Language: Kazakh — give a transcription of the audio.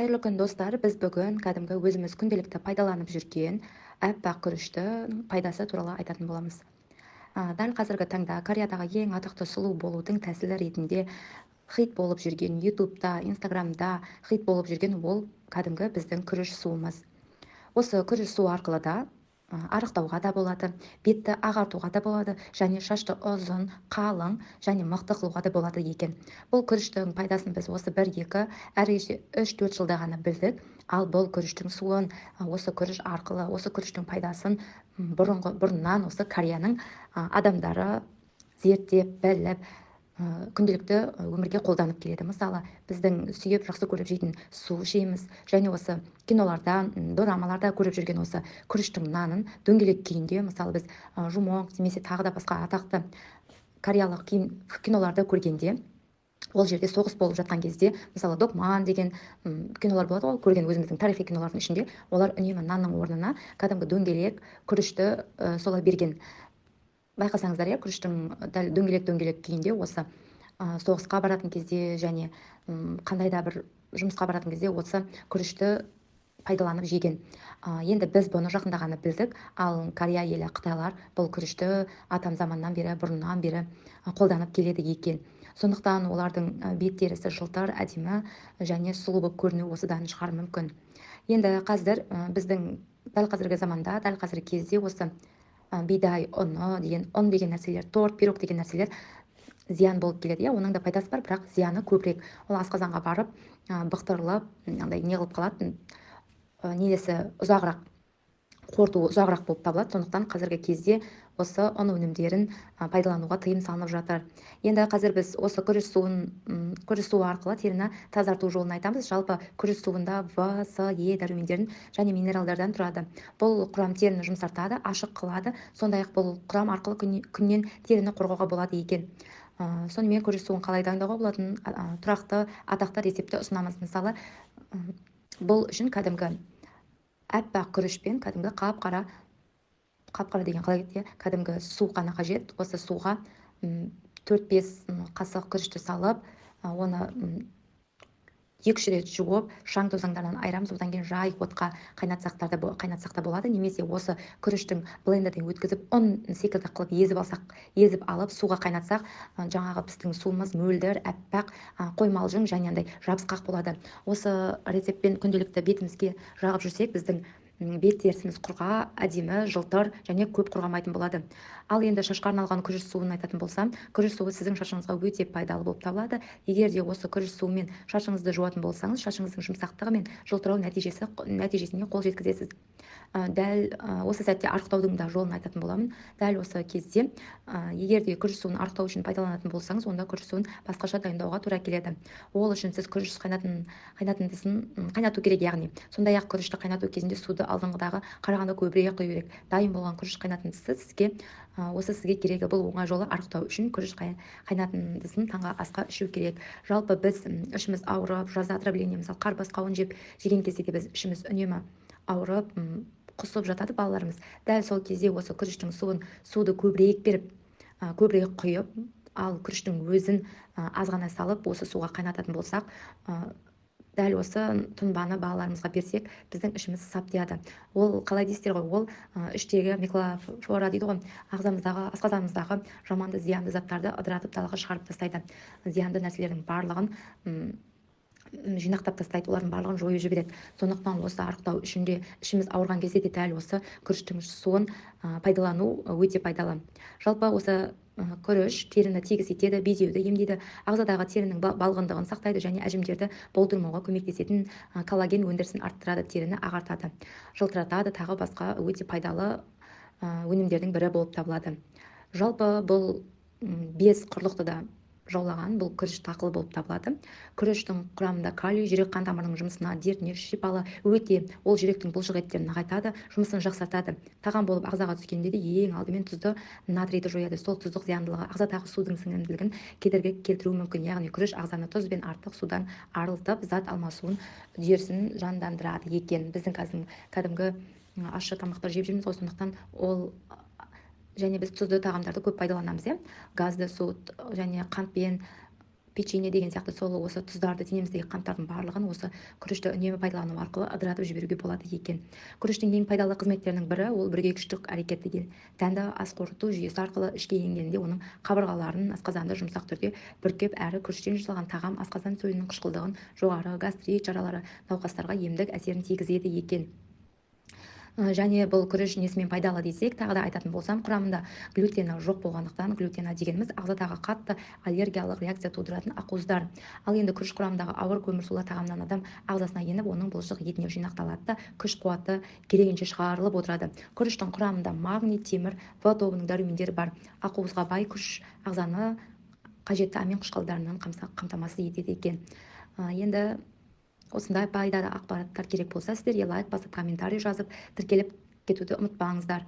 Қайырлы күн, достар! Біз бүгін кәдімгі өзіміз күнделікті пайдаланып жүрген аппақ күріштің пайдасы туралы айтатын боламыз. Дәл қазіргі таңда Кореядағы ең атақты сұлу болудың тәсілі ретінде хит болып жүрген, Ютубта, Инстаграмда хит болып жүрген ол кәдімгі біздің күріш суымыз. Осы күріш суы арқылы да арықтауға да болады, бетті ағартуға да болады және шашты ұзын, қалың және мықты қылуға да болады екен. Бұл күріштің пайдасын біз осы 1-2, әрі кетсе 3-4 жылда ғана білдік. Ал бұл күріштің суын, осы күріш арқылы, осы күріштің пайдасын бұрыннан осы Кореяның адамдары зерттеп, біліп, күнделікті өмірге қолданып келеді. Мысалы, біздің сүйіп, жақсы көріп жейтін сушиіміз және осы киноларда, дорамаларда көріп жүрген осы күріштің нанын дөңгелек күйінде, мысалы, біз Жумонг немесе тағы да басқа атақты кореялық киноларды көргенде, ол жерде соғыс болып жатқан кезде, мысалы, Докман деген кинолар болады ғой, көрген өзіміздің тарихи кинолардың ішінде, олар үнемі нанның орнына кәдімгі дөңгелек күрішті солай берген. Байқасаңыздар, иә, күріштің дәл дөңгелек дөңгелек күйінде осы соғысқа баратын кезде және қандай да бір жұмысқа баратын кезде осы күрішті пайдаланып жеген. Енді біз бұны жақында ғана білдік, ал Корея елі, қытайлар бұл күрішті атам заманнан бері, бұрыннан бері қолданып келеді екен. Сондықтан олардың бет терісі жылтыр, әдемі және сұлу болып көрінуі осыдан шығар мүмкін. Енді қазір біздің дәл қазіргі заманда, дәл қазіргі кезде осы бидай ұны деген, ұн деген нәрселер, торт, пирог деген нәрселер зиян болып келеді, иә. Оның да пайдасы бар, бірақ зияны көбірек. Ол асқазанға барып, бұқтырылып, андай не қылып қалады, нелесі ұзағырақ, қорытуы ұзағырақ болып табылады. Сондықтан қазіргі кезде осы ұн өнімдерін пайдалануға тыйым салынып жатыр. Енді қазір біз осы күріш суы арқылы теріні тазарту жолын айтамыз. Жалпы күріш суында В, С, Е дәрумендерін және минералдардан тұрады. Бұл құрам теріні жұмсартады, ашық қылады. Сондай-ақ бұл құрам арқылы күннен теріні қорғауға болады екен. Сонымен күріш суын қалай дайындауға болатын тұрақты атақты рецептті ұсынамыз. Мысалы, бұл үшін кәдімгі аппақ күрішпен кәдімгі қап-қара, қап-қара деген қалай кетті, иә? Кәдімгі су қана қажет. Осы суға 4-5 қасық күрішті салып, оны 2-3 рет жуып, шаң тозаңдарынан айырамыз. Одан кейін жай отқа қайнатсақ та болады, немесе осы күріштің блендерден өткізіп, ұн секілді қылып езіп алсақ, езіп алып суға қайнатсақ, жаңағы біздің суымыз мөлдір, аппақ, қоймалжың және андай жабысқақ болады. Осы рецептпен күнделікті бетімізге жағып жүрсек, біздің бет терісіміз құрға, әдемі, жылтыр және көп құрғамайтын болады. Ал енді шашқа арналған күріш суын айтатын болсам, күріш суы сіздің шашыңызға өте пайдалы болып табылады. Егер де осы күріш суымен шашыңызды жуатын болсаңыз, шашыңыздың жұмсақтығы мен жылтырау нәтижесіне қол жеткізесіз. Дәл осы сәтте арықтаудың да жолын айтатын боламын. Дәл осы кезде, егер де күріш суын арықтау үшін пайдаланатын болсаңыз, онда күріш суын басқаша дайындауға тура келеді. Ол үшін сіз күріш қайнатындысын қайнату керек, яғни. Сондай-ақ күрішті қайнату кезінде суды алдыңғыдағы қарағанда көбірек құю керек. Дайын болған күріш қайнатындысы осы сізге керегі. Бұл оңай жолы арықтау үшін күріш қайнатындысын таңғы асқа ішу керек. Жалпы біз, ішіміз ауырып, жазда отравление, мысалы, қарбыз, қауын жеген кезде де біз ішіміз үнемі ауырып, құсып жатады балаларымыз. Дәл сол кезде осы күріштің суын, суды көбірек беріп, көбірек құйып, ал күріштің өзін, аз ғана салып, осы суға қайнататын болсақ, дәл осы тұнбаны балаларымызға берсек, біздің ішіміз саптияды. Ол қалай дейсіздер ғой, ол, іштегі микрофлора дейді ғой, ағзамыздағы, асқазанымыздағы жаманды, зиянды заттарды ыдыратып далаға шығарып тастайды. Зиянды нәрселердің барлығын, жинақтап тастайды, олардың барлығын жойып жібереді. Сондықтан осы арықтау үшін де ішіміз ауырған кезде де дәл осы күріштің суын, пайдалану өте пайдалы. Жалпы осы, күріш теріні тегіс етеді, безеуді емдейді, ағзадағы терінің балғындығын сақтайды және әжімдерді болдырмауға көмектесетін, коллаген өндірісін арттырады, теріні ағартады, жылтыратады, тағы басқа өте пайдалы, өнімдердің бірі болып табылады. Жалпы бұл, 5 құрлықты да жаулаған бұл күріш тақылы болып табылады. Күріштің құрамында калий жүрек қан тамырының жұмысына, дертіне шипалы, өте ол жүректің бұлшық еттерін нығайтады, жұмысын жақсартады. Тағам болып ағзаға түскенде де ең алдымен тұзды натрийді жояды. Сол тұздық зияндылығы ағзадағы судың сіңімділігін кедергі келтіруі мүмкін. Яғни күріш ағзаны тұз бен артық судан арылтып, зат алмасуын үдерісін жандандырады екен. Біздің кәдімгі ащы тамақтар жеп жүрміз ғой, сондықтан ол және біз тұзды тағамдарды көп пайдаланамыз, иә? Газды су және қантпен Печенье деген сияқты. Сол осы тұздарды, денеміздегі қанттардың барлығын осы күрішті үнемі пайдалану арқылы ыдыратып жіберуге болады екен. Күріштің ең пайдалы қызметтерінің бірі ол бүркегіштік әрекет деген. Дәнді ас қорыту жүйесі арқылы ішке енгенде, оның қабырғаларын, асқазанды жұмсақ түрде бүркеп, әрі күріштен жасалған тағам асқазан сөлінің қышқылдығын жоғары, гастрит жаралары науқастарға емдік әсерін тигізеді екен. Және бұл күріш несімен пайдалы десек, тағы да айтатын болсам, құрамында глютені жоқ болғандықтан. Глютені дегеніміз ағзадағы қатты аллергиялық реакция тудыратын ақуыздар. Ал енді күріш құрамындағы ауыр көмірсулар тағамнан адам ағзасына еніп, оның бұлшық етіне жинақталады да, күш қуаты керегінше шығарылып отырады. Күріштің құрамында магний, темір, В тобының дәрумендері бар. Ақуызға бай күріш ағзаны қажетті амин қышқылдарынан қамтамасыз етеді екен. Енді осындай пайдалы ақпараттар керек болса, сіздерге лайк басып, комментарий жазып, тіркеліп кетуді ұмытпаңыздар.